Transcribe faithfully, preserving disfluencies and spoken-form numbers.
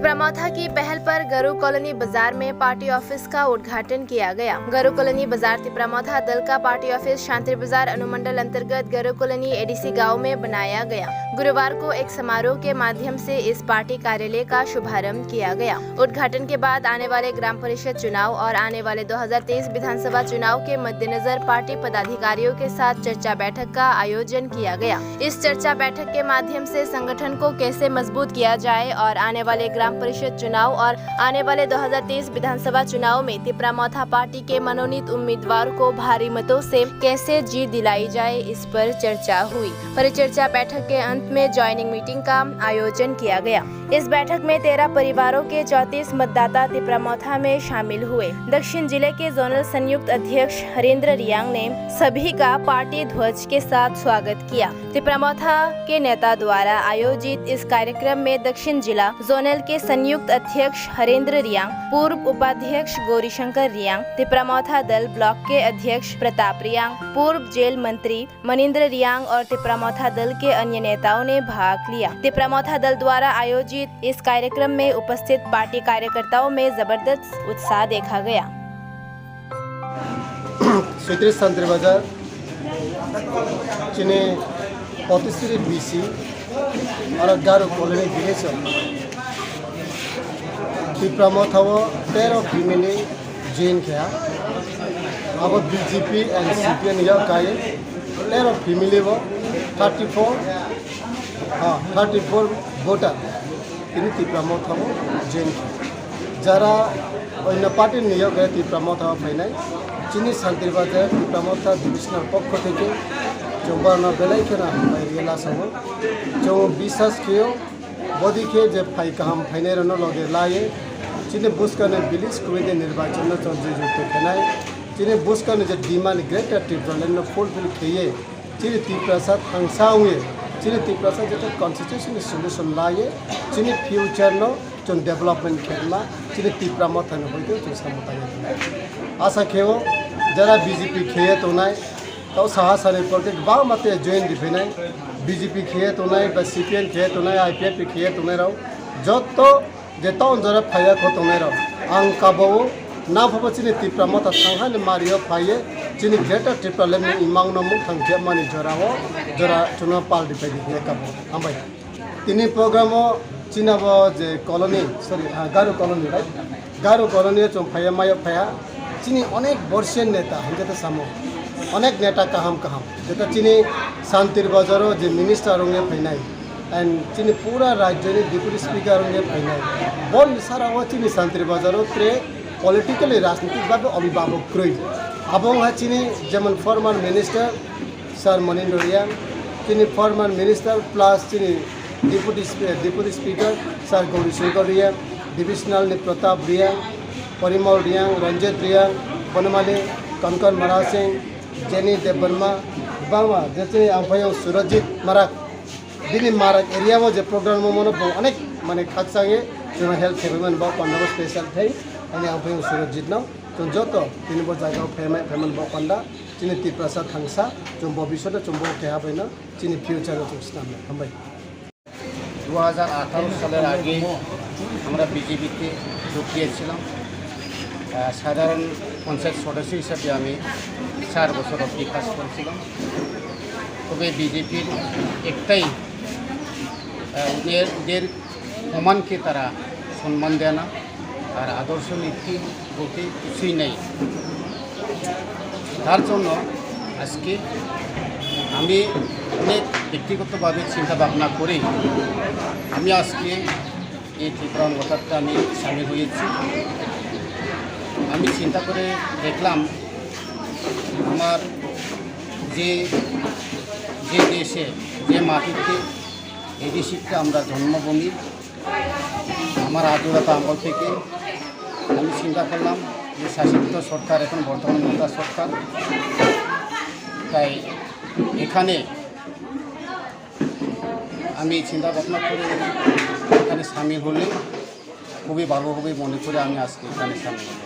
तिपरा मोथा की पहल पर गरु कॉलोनी बाजार में पार्टी ऑफिस का उद्घाटन किया गया। गरु कॉलोनी बाजार तिपरा मोथा दल का पार्टी ऑफिस शांति बाजार अनुमंडल अंतर्गत गरु कॉलोनी एडीसी गांव में बनाया गया। गुरुवार को एक समारोह के माध्यम से इस पार्टी कार्यालय का शुभारंभ किया गया। उद्घाटन के बाद आने वाले ग्राम परिषद चुनाव और आने वाले दो हज़ार तेईस विधानसभा चुनाव के मद्देनजर पार्टी पदाधिकारियों के साथ चर्चा बैठक का आयोजन किया गया। इस चर्चा बैठक के माध्यम से संगठन को कैसे मजबूत किया जाए और आने वाले ग्राम परिषद चुनाव और आने वाले दो हज़ार तेईस विधानसभा चुनाव में तिपरा मोथा पार्टी के मनोनीत उम्मीदवार को भारी मतों से कैसे जीत दिलाई जाए, इस पर चर्चा हुई। परिचर्चा बैठक के अंत में ज्वाइनिंग मीटिंग का आयोजन किया गया। इस बैठक में तेरह परिवारों के चौंतीस मतदाता तिपरा मोथा में शामिल हुए। दक्षिण जिले के जोनल संयुक्त अध्यक्ष हरेंद्र रियांग ने सभी का पार्टी ध्वज के साथ स्वागत किया। तिपरा मोथा के नेता द्वारा आयोजित इस कार्यक्रम में दक्षिण जिला जोनल के संयुक्त अध्यक्ष हरेंद्र रियांग, पूर्व उपाध्यक्ष गौरीशंकर रियांग, तिपरा मोथा दल ब्लॉक के अध्यक्ष प्रताप रियांग, पूर्व जेल मंत्री मनिंद्र रियांग और तिपरा मोथा दल के अन्य नेताओं ने भाग लिया। तिपरा मोथा दल द्वारा आयोजित इस कार्यक्रम में उपस्थित पार्टी कार्यकर्ताओं में जबरदस्त उत्साह देखा गया। Switrish Santri Bazar, chini potisiri B C, aro Garo Colony village o. Tipra Motha o tero family join kha. Abo B J P and C P M ni yak kai tero family o thirty four, ha, thirty four voter. Tini Tipra Motha o join kha. Jara onno party ni yak Tipra Motha o phainai. Chini Santri Bazar Tipra Motha divisional pokho theke chwng bono belai kheno hambai rwui lasango. Chwng biswas khe-o, bodi khe je phai kaham phainairokno loge laiwi chini bwskangni village committee nirbachonno chongjijukte khenai, chini bwskangni je demand Greater Tipraland no fulfill kheye, chini Tiprasa thangsa wngwi, chini Tiprasa joto constitution ni solution laiwi, chini future no chwng development khenma, chini Tipra Mothani hoite chwng samung tangwi tongo. Asa khe-o jara B J P kheye tongnai, tao saha sani porke kwbangma te join riphainai, B J P kheye tongnai, ba C P M kheye tongnai, I P F T kheye tongnai rok, joto je town jora phaiya kho tongnai rok, ang kabao, naphabo chini Tipra Motha thanghani mario phaiye, chini Greater Tipraland ni imang no mukthang khemani jora o, jora chwngno pal ripai di kabo. Hambai. Tini program o chini abo je colony, sorry, ah, Garo colony, right? Garo colony o chwng phaiya, mayo phaiya. Chini onek borsiyan neta, hingke ta samo. Onek neta kaham kaham. Jeta chini Santir Bazar o je minister wngya phainai. And chini pura rajyo ni deputy speaker wngya phainai. Bon sara o chini Santir Bazar o tre politically rajnitik babe obibabok kroi. Abo wngha chini jemon former minister Sir Monindra Reang, chini former minister plus chini deputy spe-, deputy speaker Sir Gauri Shankar Reang, divisional ni Pratap Reang, Parimal Reang, Ranjit Reang, Bonamali, Kankan Mara Singh, Jenny Debbarma, bangma, je chini ang phai Surajit Marak. Bini Marak area o je program mo mono bo onek mane khakchang ye, chwng help khe mani bo panda bo special thai, ani ang phai Surajit no, chwng joto tini bo jaga o phaimai, phaimani bo panda. Chini Tiprasa thangsa, chwng bobiswt o chwng bo keha bai no, chini future o chwng swnam nai. Hambai. দু হাজার আঠারো সালের আগে আমরা বিজেপিতে যোগ দিয়েছিলাম। আহ, সাধারণ পঞ্চায়েত সদস্য হিসাবে আমি চার বছর অবধি কাজ করেছিলাম। তবে বিজেপির একটাই, আহ, ওদের, ওদের সম্মানকে তারা সম্মান দেয় না। আর আদর্শ নীতি বলতে কিছুই নেই। তার জন্য আজকে আমি অনেক ব্যক্তিগতভাবে চিন্তা ভাবনা করে আমি আজকে এই ত্রিপুরা মতাতে আমি সামিল হয়েছি। আমি চিন্তা করে দেখলাম, আমার যে, যে দেশে, যে মাটিতে এডিসিতে আমরা জন্মভূমি, আমার আজুরাতা আমল থেকে আমি চিন্তা করলাম যে শাসিত সরকার এখন বর্তমান মমতা সরকার, তাই এখানে আমি চিন্তা ভাবনা করে এখানে সামিল হলে খুবই ভালো হবে মনে করে আমি আজকে এখানে সামিল হলাম।